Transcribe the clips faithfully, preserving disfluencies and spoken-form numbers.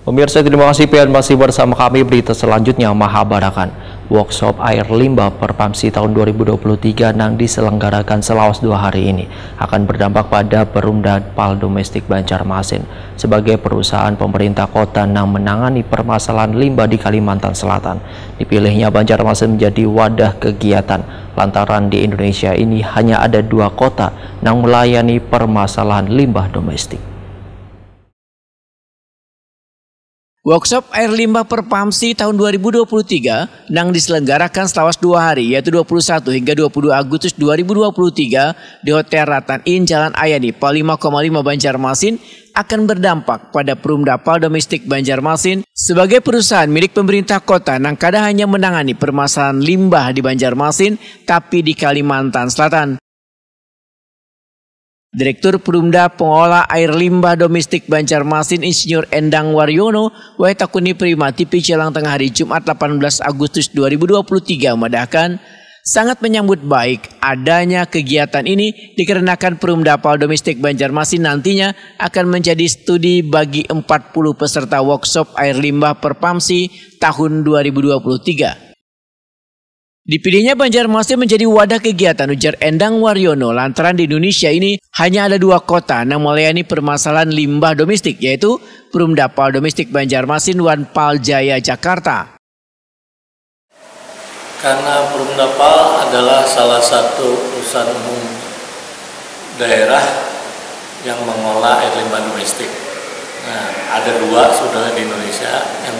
Pemirsa, terima kasih pian masih bersama kami. Berita selanjutnya, Mahabarakan. Workshop air limbah Perpamsi tahun dua ribu dua puluh tiga nang diselenggarakan selawas dua hari ini akan berdampak pada Perumda Pal Domestik Banjarmasin sebagai perusahaan pemerintah kota nang menangani permasalahan limbah di Kalimantan Selatan. Dipilihnya Banjarmasin menjadi wadah kegiatan lantaran di Indonesia ini hanya ada dua kota nang melayani permasalahan limbah domestik. Workshop air limbah Perpamsi tahun dua ribu dua puluh tiga nang diselenggarakan selawas dua hari, yaitu dua puluh satu hingga dua puluh dua Agustus dua ribu dua puluh tiga di Hotel Ratan Inn, Jalan Ayani, Pal lima koma lima, Banjarmasin, akan berdampak pada Perumda Pal Domestik Banjarmasin sebagai perusahaan milik pemerintah kota nang kada hanya menangani permasalahan limbah di Banjarmasin, tapi di Kalimantan Selatan. Direktur Perumda Pengelola Air Limbah Domestik Banjarmasin, Insinyur Endang Waryono, Wai Takuni Prima T V Jalang Tengah hari Jumat delapan belas Agustus dua ribu dua puluh tiga, madahkan sangat menyambut baik adanya kegiatan ini dikarenakan Perumda Pal Domestik Banjarmasin nantinya akan menjadi studi bagi empat puluh peserta workshop air limbah Perpamsi tahun dua ribu dua puluh tiga. Dipilihnya Banjarmasin menjadi wadah kegiatan, ujar Endang Waryono, lantaran di Indonesia ini hanya ada dua kota nang melayani permasalahan limbah domestik, yaitu Perumda Pal Domestik Banjarmasin wan Pal Jaya Jakarta. Karena Perumda Pal adalah salah satu perusahaan umum daerah yang mengelola air limbah domestik. Nah, ada dua sebenarnya di Indonesia. Yang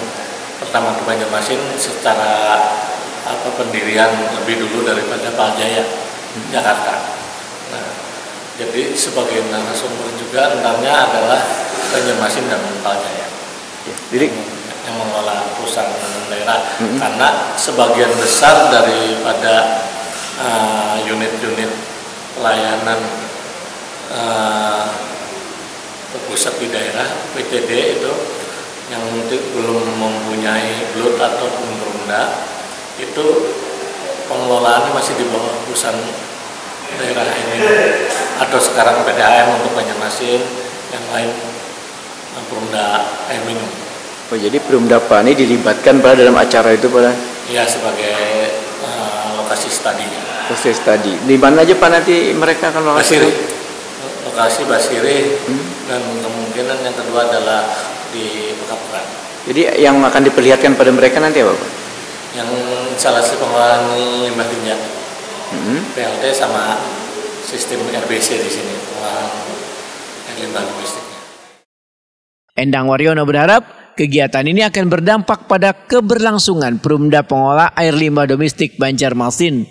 pertama itu Banjarmasin secara apa pendirian lebih dulu daripada Pal Jaya Jakarta. Nah, jadi sebagai narasumber juga tentangnya adalah Banjarmasin dan Pal Jaya. Ya, jadi yang mengelola perusahaan daerah. Mm-mm. Karena sebagian besar daripada uh, unit-unit pelayanan uh, terpusat di daerah, P T D itu, yang mungkin belum mempunyai blut ataupun perumda, itu pengelolaannya masih di bawah perusahaan daerah ini, atau sekarang P D A M untuk Banjarmasin, yang lain, uh, perumda air minum. Oh, jadi Perumda Pal ini dilibatkan pada dalam acara itu, pada? Ya, sebagai uh, lokasi studinya. Lokasi study. Di mana aja, Pak, nanti mereka akan lokasi? Basiri. Lokasi Basiri. Hmm. Dan kemungkinan yang kedua adalah di Pekampuran. Jadi yang akan diperlihatkan pada mereka nanti apa, Pak? Yang instalasi pengolahan limbah tinja. Hmm. P L T sama sistem R B C di sini, pengolahan limbah domestiknya. Endang Waryono berharap kegiatan ini akan berdampak pada keberlangsungan Perumda Pengelola Air Limbah Domestik Banjarmasin.